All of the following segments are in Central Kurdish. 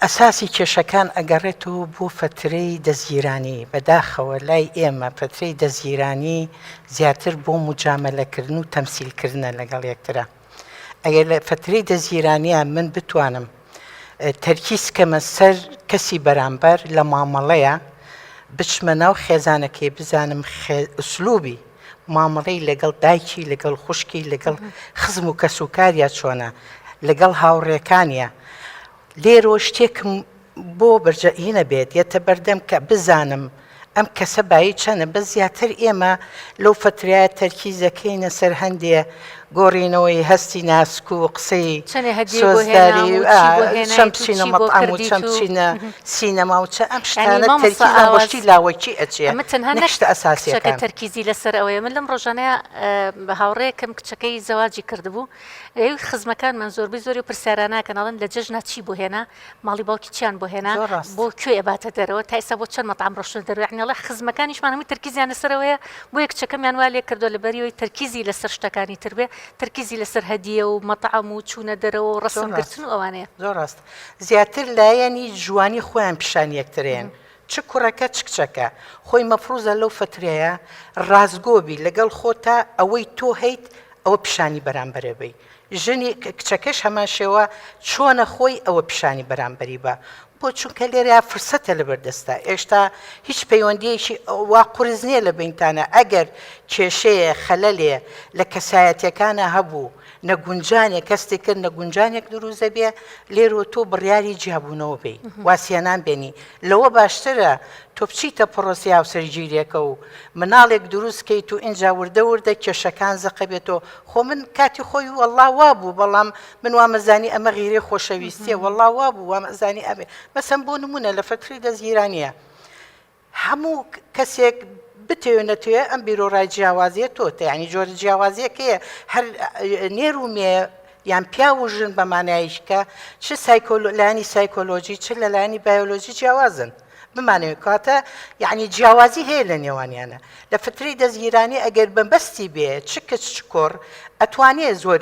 ئەساسی کێشەکان ئەگەڕێتەوە بۆ فەترەی دەزگیرانی، بەداخەوە لای ئێمە فەترەی دەزگیرانی زیاتر بۆ موجامەلەکردن و تەمسیلکردنە لەگەڵ یەکترا. ئەگەر لە فەترەی دەزگیرانیا من بتوانم تەرکیز کەمە سەر کەسی بەرامبەر لە مامەڵەیە، بچمە ناو خێزانەکەی بزانم ئسلوبی مامەڵەی لەگەڵ دایکی لەگەڵ خوشکی لەگەڵ خزم و کەسوکاریا چۆنە لەگەڵ هاوڕێکانیا لێرەوە شتێکم بۆ بەرجەئی نەبێت یەتە بەردەم کە بزانم ئەم کەسە بایی چەنە بەس زیاتر ئێمە لەو فەترەیە تەرکیز دەکەینە سەر هەندێ گۆڕینەوەی هەستی ناسک و قسەی چەنێ هەدیەی بۆ سۆزداری هێنام و و چی بۆ ئا، هێنایت چەند و بچینە چی بۆ مەتعەم و کردیت چەند و بچینە سینەما و چە ئەم یانی شتانە مامۆستا تەرکیزمان بۆ ئاواز شتی لاوەکی ئەچێ ئەمە تەنها نەک نەک شتە کچەکە ئەساسیەکان. تەرکیزی لەسەر ئەوەیە من لەم ڕۆژانەیا هاوڕێیەکم کچەکەی زەواجی کردبوو ئەی خزمەکانمان زۆربەی زۆری ئەو پرسیارانە ئەکەن ئەڵێن لە جەژنا چی بۆ هێنا ماڵی باوکی چیان بۆ هێنا زۆر ڕاست. بۆ کوێ ئەباتە دەرەوە تا ئێستا بۆ چەند مەتعەم ڕۆشتنە دەرەوە یەعنی ئەڵێ خزمەکانیشمان هەمووی تەرکیزیان لەسەر ئەوەیە بۆیە کچەکەمیان وا لێ کردووە لەبەری ئەوەی تەرکیزی لەسەر شتەکانی تر بێ تەرکیزی لەسەر هەدیە و مەتعەم و چوونە دەرەوە و زۆر ڕەسم ڕاست گرتن و ئەوانەیە. زۆر ڕاست زیاتر لایەنی جوانی خۆیان پیشان یەکترێن چ کوڕەکە چ کچەکە خۆی مەفروزە لەو فەترەیە ڕاستگۆ بی لەگەڵ خۆتا ئەوەی تۆ هەیت ئەوە پیشانی بەرامبەرێ بەی ژنی کچەکەش هەمان شێوە چۆنە خۆی ئەوە پیشانی بەرامبەری بە بۆ چونکە لێرە فرسەتە لەبەر دەستە ئێشتا هیچ پەیوەندیەکی وا قورس نییە لە بینتانە ئەگەر کێشەیە خەلەلێ لە کەسایەتیەکانە هەبوو نەگونجانێک هەستی کرد نەگونجانێک دروست دەبێ لێرەوە تۆ بڕیاری جیابوونەوە بی وازهێنان بێنی لەوە باشترە تۆ بچیتە پڕۆسەی هاوسەرگیریەکە و مناڵێک دروست کەیت و ئینجا وردە وردە کێشەکان زەقە بێتەوە خۆ من کاتی خۆی وەڵا وابوو بەڵام من وامەزانی ئەمە غیرەی خۆشەویستیە وەڵا وابوو وامەزانی ئەبێ مەسەن بۆ نمونە لە فەتری دەستگیرانیە هەموو کەسێک بتەوێ نەتەوێ ئەم بیرۆڕای جیاوازیە تۆتە یعنی جۆرە جیاوازیەکەیە هەر نێر و مێ یان پیاو و ژن بە مانایش کە چ لایەنی سایکۆلۆژی چ لە لایەنی بایۆلۆژی جیاوازن بمانەوێت کاتە یعنی جیاوازی هەیە لە نێوانیانە لە فترەی دەستگیرانی ئەگەر بەبەستی بێ چ کچ چ کوڕ ئەتوانێ زۆر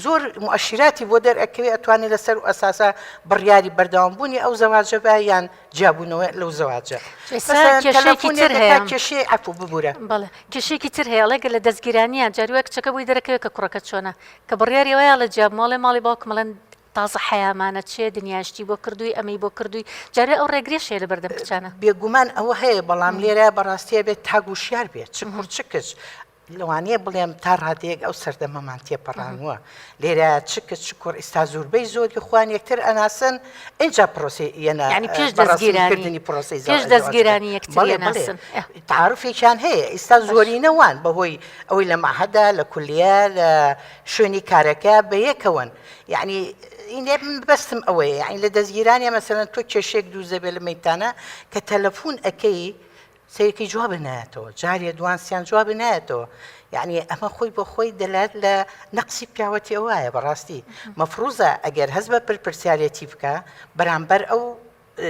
زۆر موئەشیراتی بۆ دەرئەکەوێ ئەتوانێ لەسەر و ئەساسە بڕیاری بەردەوام بوونی ئەو زەواجە بە یان جیابوونەوە لەو زەواجە. ئێستا مەسەلەن کێشەیەکی تەلەفونێک تر دەکا هەیە. کێشەی عەفو ببورە. بەڵێ کێشەیەکی تر هەیە ئەڵێ گەر لە دەستگیرانیان جاری وایە کچەکە بۆی دەرەکەوێ کە کوڕەکە چۆنە کە بڕیاری وایە ئەڵێ جیابمەوە ئەڵێ ماڵی باوکم ئەڵێن تازە حەیامانە چێ دنیا شتی بۆ کردووی ئەمەی بۆ کردووی جارێ ئەو ڕێگرێش هەیە لەبەردەم کچانە. بێگومان ئەوە هەیە بەڵام لێرە بەڕاستی ئەبێت تاک وشیار بێت چ کوڕ چ کچ لەوانەیە بڵێم تا ڕادەیەک ئەو سەردەمەمان تێپەڕانووە لێرە چ کچ چ کوڕ ئیستا زوربەی زۆری خۆیان یەکتر ئەناسن ئینجا پرۆسەی یەنە یانی پێش بە ڕەسمی دەستگیرانی کردنی پرۆسەی پێش زەواجەکە دەستگیرانی یەکتری بەڵێ بەڵێ ئەناسن ئه. تەعاروفێکیان هەیە ئیستا باش. زۆرینە وان بەهۆی ئەوەی لە مەعهەدا لە کولیە لە شوێنی کارەکە بە یەکەوەن یعنی ئینێ مەبەستم ئەوەیە یعنی لە دەستگیرانیا مەسەلەن تۆ کێشەیەک دروست دەبێت لە مەیتانە کە تەلەفون ئەکەی سەیرکەی جوابت نایەتەوە جارێ دوان سیان جوابت نایەتەوە یعنی ئەمە خۆی بۆ خۆی دەلات لە نەقسی پیاوەتی ئەوایە بەڕاستی مەفروزە ئەگەر هەست بە پرپرسیارەتی بکە بەرامبەر ئەو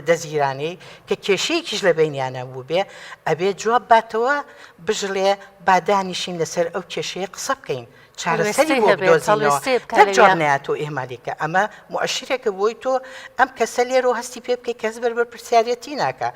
دەستگیرانەی کە کێشەیەکیش لە بینیانە بووبێ ئەبێ جواب باتەوە بژڵێ با دانیشین لەسەر ئەو کێشەیە قسە بکەین چارەسەری هەڵوێستەی بۆ هەبێت بدۆزینەوە هەڵوێستەیە بکا تەک جواب لەویا نایاتەوە ئیهمالی کە ئەمە موئەشیرێکە بۆی تۆ ئەم کەسە لێرەوە هەستی پێ بکەی کەس بەر بەرپرسیارەتی ناکا.